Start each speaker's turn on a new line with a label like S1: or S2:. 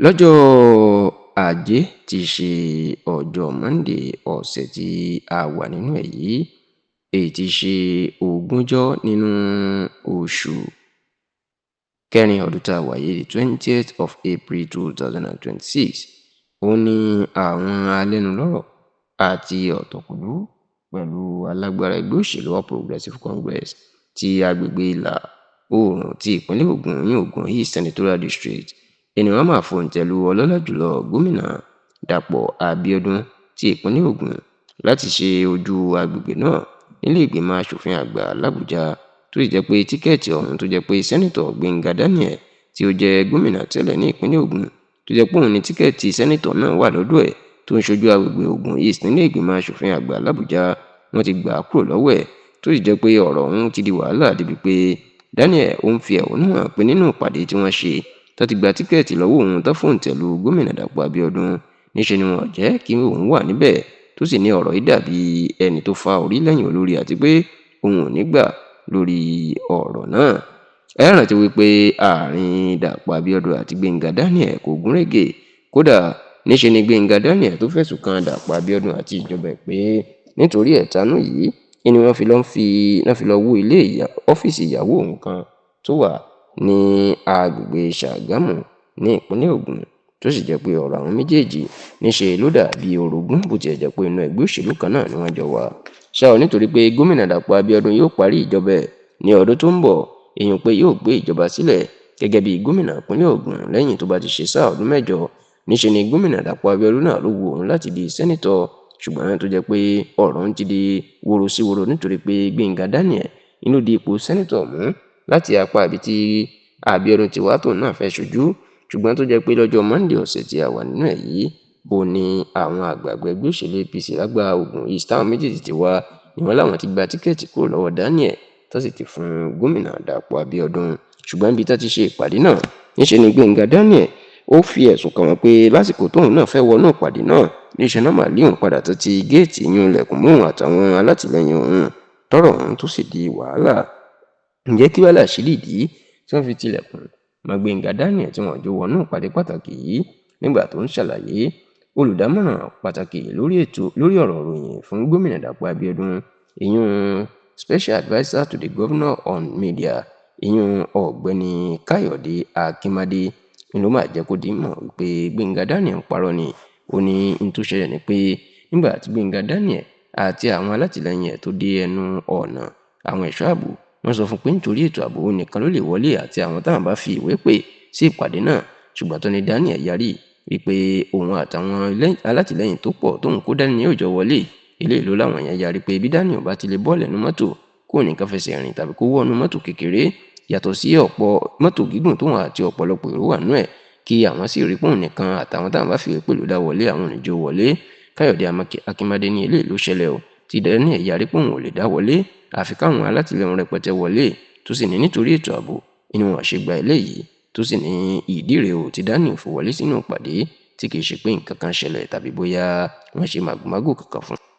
S1: Lọ́jọ́ Ajé tí í ṣe ọjọ́ Monday ọ̀sẹ̀ tí a wà nínú ẹ̀ yìí, èyí tí í ṣe 20 nínú oṣù kẹrin ọdún tá a wà yìí, the 20th of April 2026, òun ni àwọn alẹ́nulọ́rọ̀ àti ọ̀tọ̀kùlú pẹ̀lú alágbára ẹgbẹ́ òṣèlú All Progressive Congress ti agbègbè ìlà oòrùn ti ìpínlẹ̀ Ògùn ní Ògùn East Senatorial District ẹni wọ́n máa fòǹtẹ̀ lu ọlọ́lá jùlọ gómìnà Dàpọ̀ Abíọ́dún ti ìpínlẹ̀ Ògùn láti ṣe ojú agbègbè náà nílé ìgbìmọ̀ asòfin àgbà làbújá, tó sì jẹ́ pé tíkẹ́ẹ̀tì ọ̀hún tó jẹ́ pé sẹ́nitọ̀ Gbénga Daniel tí ó jẹ́ gómìnà tẹ́lẹ̀ ní ìpínlẹ̀ Ògùn, tó jẹ́ pé òun ní tíkẹ́ẹ̀tì sẹ́nitọ̀ náà wà lọ́dọ̀ ẹ̀ tó ń ṣojú agbègbè Ògùn East nílé ìgbìmọ̀ asòfin àgbà làbújá, wọ́n ti gbà á kúrò lọ́wọ́ ẹ̀, tó sì jẹ́ pé ọ̀rọ̀ ọ̀hún ti di wàhálà débi pé Daniel ó ń fi ẹ̀hónú hàn pé nínú ìpàdé tí wọ́n ṣe tó ti gba tíkẹ́ẹ̀tì lọ́wọ́ òun tó fòǹtẹ̀ lu gómìnà Dàpọ̀ Abíọ́dún, níṣe ni wọn jẹ́ kí òun wà níbẹ̀, tó sì ní ọ̀rọ̀ yìí dàbí ẹni tó fa orí lẹ́yìn olórí àti pé òun ò ní gbà lórí ọ̀rọ̀ náà. Ẹ rántí wípé àárín Dàpọ̀ Abíọ́dún àti Gbénga Daniel kò gúnrégé, kódà níṣe ni Gbénga Daniel tó fẹ̀sùn kan Dàpọ̀ Abíọ́dún àti ìjọba ẹ̀ pé nítorí ẹ̀tanú yìí ni wọ́n fi lọ wó ilé ọ́fíìsì ìyàwó òun kan tó wà ní agbègbè Ṣàgámù ní ìpínlẹ̀ Ògùn, tó sì jẹ́ pé ọ̀rọ̀ àwọn méjèèjì níṣe ló dàbí orogún bó tiẹ̀ jẹ́ pé inú ẹgbẹ́ òṣèlú kan náà ni wọ́n jọ wà. Ṣá ò nítorí pé gómìnà Dàpọ̀ Abíọ́dún yóò parí ìjọba ẹ̀ ní ọdún tó ń bọ̀, èèyàn pé yóò gbé ìjọba sílẹ̀ gẹ́gẹ́ bí gómìnà ìpínlẹ̀ Ògùn lẹ́yìn tó bá ti ṣe sáà ọdún 8, níṣe ni gómìnà Dàpọ̀ Abíọ́dún náà ló wu òun láti di sẹ́nitọ̀, ṣùgbọ́n tó jẹ́ pé ọ̀rọ̀ ń ti di woro sí woro nítorí pé Gbénga Daniel inú di ipò sẹ́nitọ̀ mú láti apá ibi tí Abíọ́dún ti wá tóun náà fẹ́ ṣojú, ṣùgbọ́n tó jẹ́ pé lọ́jọ́ Monday ọ̀sẹ̀ tí a wà nínú ẹ̀ yìí, ó ní àwọn àgbààgbà ẹgbẹ́ òṣèlú APC lágbà Ògùn East táwọn méjèèjì ti wá ni wọ́n láwọn ti gba tíkẹ́ẹ̀tì kúrò lọ́wọ́ Daniel tó sì ti fún gómìnà Dàpọ̀ Abíọ́dún. Ṣùgbọ́n ibi tá ti ṣe ìpàdé náà, níṣe ni Gbénga Daniel ó fi ẹ̀sùn kàn wọ́n pé lásìkò tóun náà fẹ́ wọnú ìpàdé náà, níṣe náà mà lé òun padà tó ti géètì yún ilẹ̀kùn mọ́ òun àtàwọn alátìlẹyìn òun, tọ́rọ̀ ọ̀hún tó sì di wàhálà. Ǹjẹ́ kí wàá láṣìírí ìdí tí wọ́n fi tilẹ̀kùn mọ́ Gbénga Daniel tí wọ́n jọ wọnú ìpàdé pàtàkì yìí? Nígbà tó ń ṣàlàyé, olùdámọ̀ràn pàtàkì lórí ètò lórí ọ̀rọ̀ ìròyìn fún gómìnà Dàpọ̀ Abíọ́dún, ìyún special adviser to the governor on media, ìyún ọ̀gbẹ́ni Káyọ̀dé Akínmádé, ló máa jẹ́ kó di mọ̀ wípé Gbénga Daniel ń parọ́ ni. Ó ní n tó ṣẹlẹ̀ ni pé nígbà tí Gbénga Daniel àti àwọn alátìlẹyìn ẹ̀ tó dé ẹnu ọ̀nà àwọn ẹ̀ṣọ́ ààbò, wọ́n sọ fún pé nítorí ètò ààbò òun nìkan ló lè wọlé àti àwọn táwọn bá fi ìwé pè sí ìpàdé náà, ṣùgbọ́n tó ní Daniel yarí wípé òun àtàwọn alátìlẹyìn tó pọ̀ tóun kó dání yóò jọ wọlé. Eléyìí ló láwọn yẹn yarí pé bí Daniel bá ti lè bọ́ọ̀lù ẹnu mọ́tò kó nìkan fẹsẹ̀ rìn tàbí kó wọnú mọ́tò kékeré yàtọ̀ sí ọ̀pọ̀ mọ́tò gígùn tóun àti ọ̀pọ̀lọpọ̀ èrò wà nú ẹ̀, kí àwọn sì rí pòun nìkan àtàwọn táwọn bá fi ìwé pè ló dá wọlé, àwọn ò ní jó wọlé. Káyọ̀dé Akínmádé ní eléyìí ló ṣẹlẹ̀ o, tí Daniel yarí pòun ò lè dá wọlé àfi káwọn alátìlẹyìn rẹpẹtẹ wọlé, tó sì ní nítorí ètò ààbò ni wọn ṣe gba eléyìí, tó sì ní ìdí rèé o tí Daniel fi wọlé sínú ìpàdé tí kì í ṣe pé nǹkan kan ṣẹlẹ̀ tàbí bóyá wọ́n ṣe màgòmágó kankan fún un.